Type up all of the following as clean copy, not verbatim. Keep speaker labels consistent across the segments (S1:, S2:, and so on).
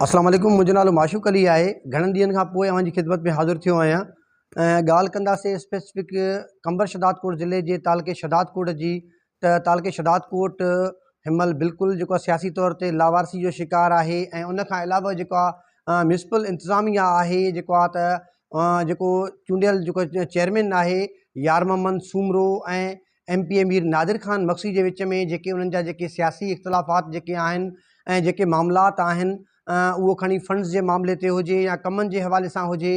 S1: اسلام عليڪم منهنجو نالو معشوق علي آهي گهڻن ڏينهن کان پوء اوهان جي خدمت ۾ حاضر ٿيو آهيان ۽ ڳالهه ڪنداسين اسپيسفڪ قمبر شهدادڪوٽ ضلعي جي تعلقي شهدادڪوٽ جي ته تعلقي شهدادڪوٽ هن مهل بلڪل جيڪو آهي سياسي طور تي لاوارثي جو شڪار آهي ۽ ان کان علاوه جيڪو آهي ميونسپل انتظاميا آهي جيڪو آهي ته جيڪو چونڊيل جيڪو چيئرمين آهي Yar Muhammad Soomro ۽ M P A Mir Nadir Khan Magsi جي وچ ۾ جيڪي انهن جا جيڪي سياسي اختلافات جيڪي آهن ۽ جيڪي معاملات آهن اهو کڻي فنڊز جي معاملي تي هجي يا ڪمن جي حوالي سان هجي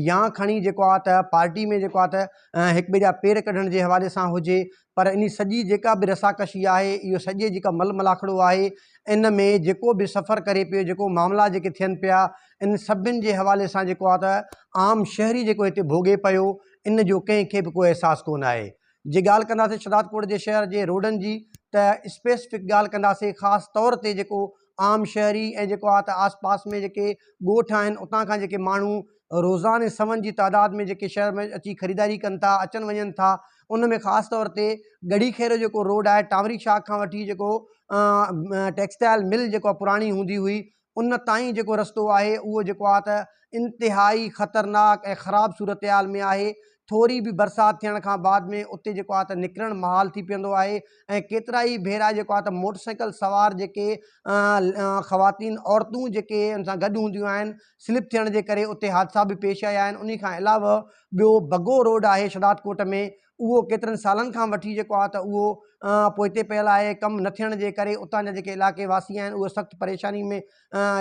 S1: يا کڻي جيڪو آهي ته پارٽي ۾ جيڪو آهي ته هڪ ٻئي جا پير ڪڍڻ جي حوالي سان هجي پر انهي سڄي جيڪا به رساڪشي آهي اهو سڄي جيڪا مل ملاکڙو آهي ان ۾ جيڪو به سفر ڪري پيو جيڪو معاملا جيڪي ٿين پيا ان سڀن جي حوالي سان جيڪو آهي ته عام شهري جيڪو هتي ڀوڳي پيو ان جو ڪنهن کي به ڪو احساس ڪونه آهي. جي ڳالهه ڪنداسين شهدادڪوٽ جي شهر جي روڊن جي ته اسپيسفڪ ڳالهه ڪنداسين خاص طور تي جيڪو عام شهري ۽ جيڪو آهي ته آس پاس ۾ جيڪي ڳوٺ آهن اتان کان جيڪي ماڻهو روزاني سون جي تعداد ۾ جيڪي شهر ۾ اچي خريداري ڪن ٿا اچن وڃن ٿا ان ۾ خاص طور تي ڳڙهي خيرو جيڪو روڊ آهي ٽانوري شاخ کان وٺي جيڪو ٽيڪسٽائل مل جيڪو پراڻي هوندي هئي ان تائين جيڪو رستو آهي اهو جيڪو آهي ته انتهائي خطرناڪ ۽ خراب صورتحال ۾ آهي ٿوري به برسات ٿيڻ کان بعد ۾ اتي جيڪو آهي ته نڪرڻ محال ٿي پوندو آهي ۽ ڪيترا ئي ڀيرا جيڪو آهي ته موٽر سائيڪل سوار جيڪي خواتين عورتون جيڪي ان سان گڏ هونديون آهن سلپ ٿيڻ جي ڪري اتي حادثا به پيش آيا آهن انهي کان علاوه ٻيو بگو روڊ آهي شھدادڪوٽ ۾ اهو ڪيترن سالن کان وٺي جيڪو آهي ته اهو پوئتي پيل آهي ڪم نه ٿيڻ جي ڪري اتان جا جيڪي علائقي واسي آهن اهي سخت پريشاني ۾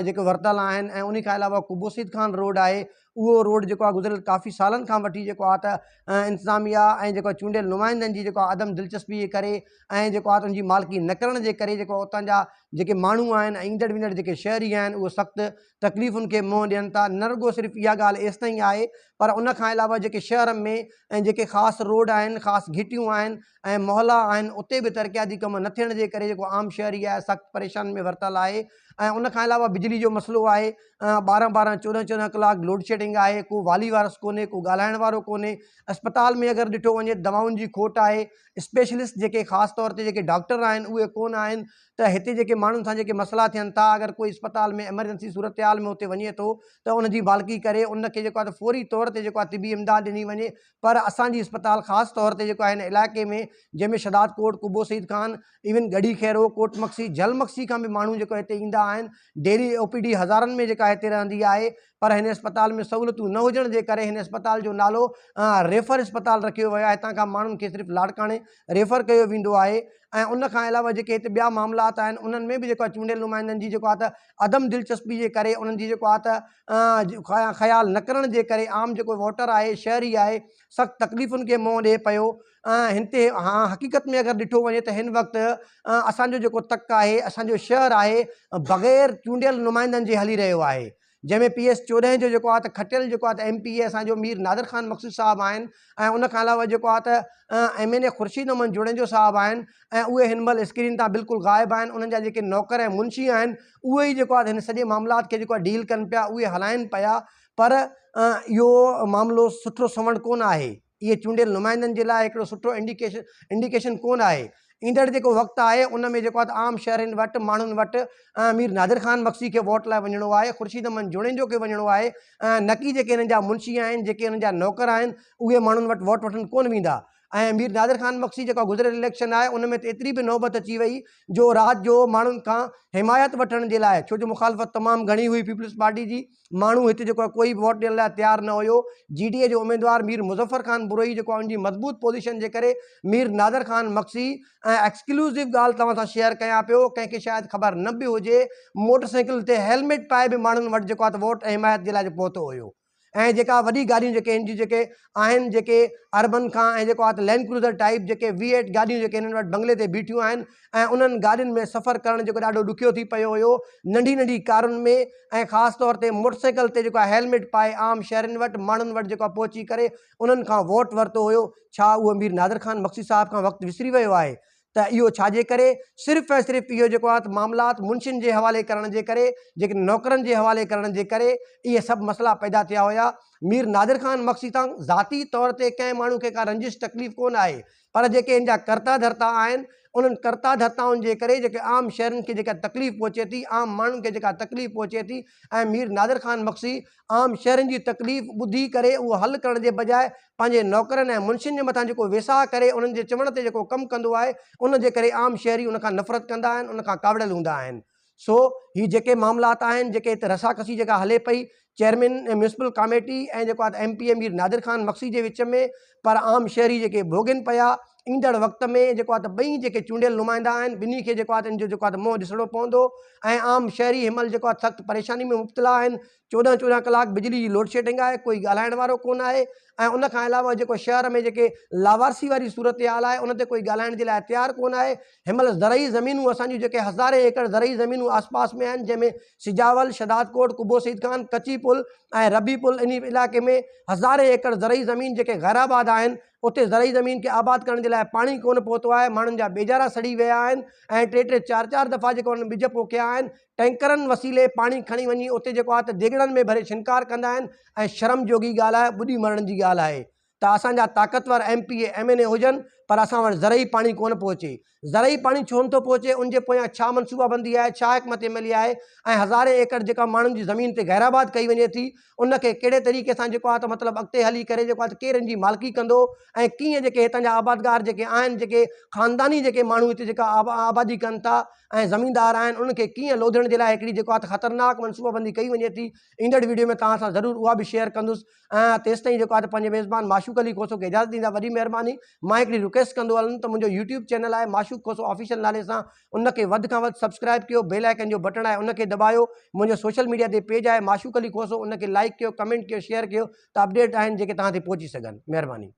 S1: جيڪو ورتل آهن ۽ ان کان علاوه قبوسيد خان روڊ آهي اهو روڊ جيڪو آهي گذريل ڪافي سالن کان وٺي جيڪو آهي ته انتظاميا ۽ جيڪو چونڊيل نمائندن جي جيڪو عدم دلچسپي جي ڪري ۽ جيڪو آهي ته ان جي مالڪي نه ڪرڻ جي ڪري جيڪو اتان جا جيڪي ماڻهو آهن ۽ ايندڙ ويندڙ جيڪي شهري آهن اهي سخت تڪليفن کي منهن ڏين ٿا نه رڳو صرف اها ڳالهه ايستائين آهي پر ان کان علاوه جيڪي شهر ۾ ۽ جيڪي خاص روڊ آهن خاص گهٽيون آهن ۽ محلا آهن اتي به ترقياتي ڪم نه ٿيڻ جي ڪري جيڪو عام شهري آهي سخت پريشانين ۾ ورتل آهي ۽ ان کان علاوه بجلي جو مسئلو آهي ٻارهن ٻارهن چوڏهن چوڏهن ڪلاڪ لوڊشيڊنگ آهي ڪو والي وارث ڪونهي ڪو ڳالهائڻ وارو ڪونهي اسپتال ۾ اگر ڏٺو وڃي دوائن جي کوٽ آهي اسپيشلسٽ جيڪي خاص طور تي جيڪي ڊاڪٽر آهن اهي ڪونه آهن ته هتي جيڪي ماڻهن سان جيڪي مسئلا ٿين ٿا اگر ڪوئي اسپتال ۾ ايمرجنسي صورتحال ۾ اتي وڃي ٿو ته ان جي بالڪي ڪري ان کي جيڪو آهي ته فوري طور تي جيڪو آهي طبي امداد ڏني وڃي پر اسان جي اسپتال خاص طور تي جيڪو آهي هن علائقي ۾ جنهن ۾ شھداد ڪوٽ، قبو سعيد خان، ايون ڳڙهي خيرو، ڪوٽ مگسي، جھل مگسي کان به ماڻهو جيڪو هتي ايندا آهن ڊيلي او پي ڊي هزارن ۾ جيڪا هتي رهندي آهي پر هن اسپتال ۾ سهولتون نه هجڻ جي ڪري هن اسپتال جو نالو ريفر اسپتال رکيو ويو آهي هتان کان ماڻهن کي صرف لاڙڪاڻي ريفر ڪيو ويندو آهي ۽ ان کان علاوه جيڪي هتي ٻيا معاملات آهن انهن ۾ به جيڪو آهي چونڊيل نمائندن جي جيڪو آهي ته عدم دلچسپي جي ڪري انهن جي جيڪو آهي ته خيال نه ڪرڻ جي ڪري عام جيڪو ووٽر آهي شهري آهي سخت تڪليفن کي منهن ڏئي پيو ۽ هتي حقيقت ۾ اگر ڏٺو وڃي ته هن وقت اسانجو جيڪو تڪ آهي اسانجو شهر آهي بغير چونڊيل نمائندن جي هلي رهيو آهي جنهن ۾ پي ايس 14 جو جيڪو آهي ته کٽيل جيڪو آهي ته ايم پي اي اسان جو مير نادر خان مقصود صاحب آهن ۽ ان کان علاوه جيڪو آهي ته M N A Khurshid Ahmed Junejo صاحب آهن ۽ اهي هن مهل اسڪرين تان بلڪل غائب آهن انهن جا جيڪي نوڪر ۽ منشي آهن اهي ئي جيڪو آهي ته هن سڄي معاملات کي جيڪو آهي ڊيل ڪن پيا اهي هلائن پيا پر اهو معاملو سٺو سنوڻ ڪونه آهي اهي چونڊيل نمائندن جي لاء هڪڙو سٺو انڊيڪيشن انڊيڪيشن ڪونه آهي. ايندڙ جيڪو وقت آهي ان ۾ جيڪو آهي ته عام شهرين وٽ ماڻهن وٽ مير نادر خان مگسي کي ووٽ لاء وڃڻو آهي، خورشيد احمد جوڻيجو کي وڃڻو آهي نڪي جيڪي هنن جا منشي آهن جيڪي هنن جا نوڪر آهن اهي ماڻهن وٽ ووٽ وٺڻ ڪونه ويندا ۽ مير نادر خان مگسي جيڪا گذريل اليڪشن آهي ان ۾ ته ايتري به نوبت اچي وئي جو رات جو ماڻهن کان حمايت وٺڻ جي لاء ڇو جو مخالفت تمام گهڻي هئي پيپلز پارٽي جي ماڻهو هتي جيڪو آهي ڪوئي به ووٽ ڏيڻ لاء تيار نه هيو. جي ڊي اي جو اميدوار مير مظفر خان بروهي جيڪو آهي ان جي مضبوط پوزيشن جي ڪري مير نادر خان مگسي ۽ ايڪسڪلوزو ڳالهه توهان سان شيئر ڪيان پيو ڪنهن کي شايد خبر نه به هجي موٽر سائيڪل تي هيلميٽ پائي به ماڻهن وٽ جيڪو آهي ته ووٽ ۽ حمايت جي لاء پهتو هيو ۽ جيڪا وڏي گاڏيون جيڪي هن جون جيڪي آهن جيڪي اربن کان ۽ جيڪو آهي ته لينڊ ڪروزر ٽائيپ جيڪي وي ايٽ گاڏيون جيڪي هنن وٽ بنگلي تي بيٺيون آهن ۽ انهن گاڏين ۾ سفر ڪرڻ جيڪو ڏاڍو ڏکيو ٿي پيو هيو ننڍي ننڍي ڪارن ۾ ۽ خاص طور تي موٽر سائيڪل تي جيڪو آهي هيلميٽ پائي عام شهرين وٽ ماڻهن وٽ جيڪو آهي پهچي ڪري انهن کان ووٽ ورتو هيو ڇا اهو مير نادر خان مگسي صاحب کان وقت وسري ويو آهي ته اهو ڇا جي ڪري صرف ۽ صرف اهو جيڪو آهي ته معاملات منشين جي حوالي ڪرڻ جي ڪري جيڪي نوڪرن جي حوالي ڪرڻ جي ڪري اهي سڀ مسئلا پيدا ٿيا هيا مير نادر خان مگسي سان ذاتي طور تي ڪنهن ماڻهو کي ڪا رنجش تڪليف ڪونه آهي. پر جيڪي ان جا ڪرتا ڌرتا آهن انهن ڪرتا ڌرتائن جي ڪري جيڪي عام شهرين کي جيڪا تڪليف پهچي ٿي عام ماڻهن کي جيڪا تڪليف پهچي ٿي ۽ مير نادر خان مگسي عام شهرين جي تڪليف ٻڌي ڪري اهو حل ڪرڻ جي بجاء پنهنجي نوڪرن ۽ منشين جي مٿان جيڪو ويساهه ڪري انهن جي چوڻ تي جيڪو ڪم ڪندو آهي ان جي ڪري عام شهري ان کان نفرت ڪندا آهن ان کان ڪاوڙيل هوندا آهن. سو هي جيڪي معاملات آهن جيڪي هتي رساڪسي جيڪا هلي پئي چيئرمين ميونسپل ڪاميٽي ۽ جيڪو آهي M P A Mir Nadir Khan Magsi جي وچ ۾ پر عام شهري جيڪي ڀوڳين پيا ايندڙ وقت ۾ جيڪو آهي ته ٻئي جيڪي چونڊيل نمائندا آهن ٻنهي کي جيڪو آهي ته ان جو جيڪو آهي ته منهن ڏسڻو پوندو ۽ عام شهري هن مهل جيڪو آهي سخت پريشاني ۾ مبتلا آهن 14 14 ڪلاڪ بجلي جي لوڊشيڊنگ آهي ڪوئي ڳالهائڻ وارو ڪونه آهي ۽ ان کان علاوه جيڪو شهر ۾ جيڪي لاوارثي واري صورتحال آهي ان تي ڪوئي ڳالهائڻ جي لاء تيار ڪونه آهي هن مهل زرعي زمينون اسان جون جيڪي هزارين ايڪڙ زرعي زمينون آس پاس ۾ آهن جنهن ۾ سجاول شهدادڪوٽ قبو سعيد خان ڪچي پل ۽ ربي پل انهي علائقي ۾ هزارين ايڪڙ زرعي زمين جيڪي غير آباد آهن اتي زرعي زمين کي آباد ڪرڻ جي لاء پاڻي ڪونه پهتو آهي ماڻهن جا ٻيجارا سڙي ويا آهن ۽ ٽي ٽي چار چار دفعا جيڪو انهن ٻج پوکيا آهن ٽينڪرن وسيلي پاڻي کڻي وڃي اتي جيڪو آهي ته ديڳڙن ۾ ڀري ڇنڪار ڪندا آهن ۽ شرم جوڳي ڳالهه آهي ٻڏي مرڻ جي ڳالهه آهي ته اسان جا طاقتور M P A M N A هجن پر اسان وٽ زرعي پاڻي ڪونه پهچي زرعي پاڻي ڇو نٿو پهچي ان جي پويان ڇا منصوبا بندي آهي ڇا حڪمت عملي آهي ۽ هزارين ايڪڙ جيڪا ماڻهن جي زمين تي غير آباد ڪئي وڃي ٿي ان کي ڪهڙي طريقي سان جيڪو آهي ته مطلب اڳتي هلي ڪري جيڪو آهي ته ڪير ان جي مالڪي ڪندو ۽ ڪيئن جيڪي هتان جا آبادگار جيڪي آهن جيڪي خانداني جيڪي ماڻهو هتي جيڪا آبادي ڪن ٿا ۽ زميندار آهن انهن کي ڪيئن لوڌڻ جي لاء هڪڙي جيڪو آهي ته خطرناڪ منصوبه بندي ڪئي وڃي ٿي ايندڙ ويڊيو ۾ توهان سان ضرور اها به شيئر ڪندس ۽ تيستائين جيڪو آهي ته پنهنجي ميزبان معشوق علي کوسو کي اجازت ڏيندا وڏي مهرباني مان هڪڙي رڪويسٽ ڪندو هلندم ته منهنجو يوٽيوب چينل آهي معشوق کوسو آفيشل نالي سان ان کي وڌ کان وڌ سبسڪرائب ڪيو بيل آئيڪن جو بٽڻ آهي ان کي دٻايو منهنجو سوشل ميڊيا تي پيج آهي معشوق علي کوسو ان کي لائڪ ڪيو ڪمينٽ ڪيو شيئر ڪيو ته اپڊيٽ آهن جيڪي توهان تي پهچي سگهن مهرباني.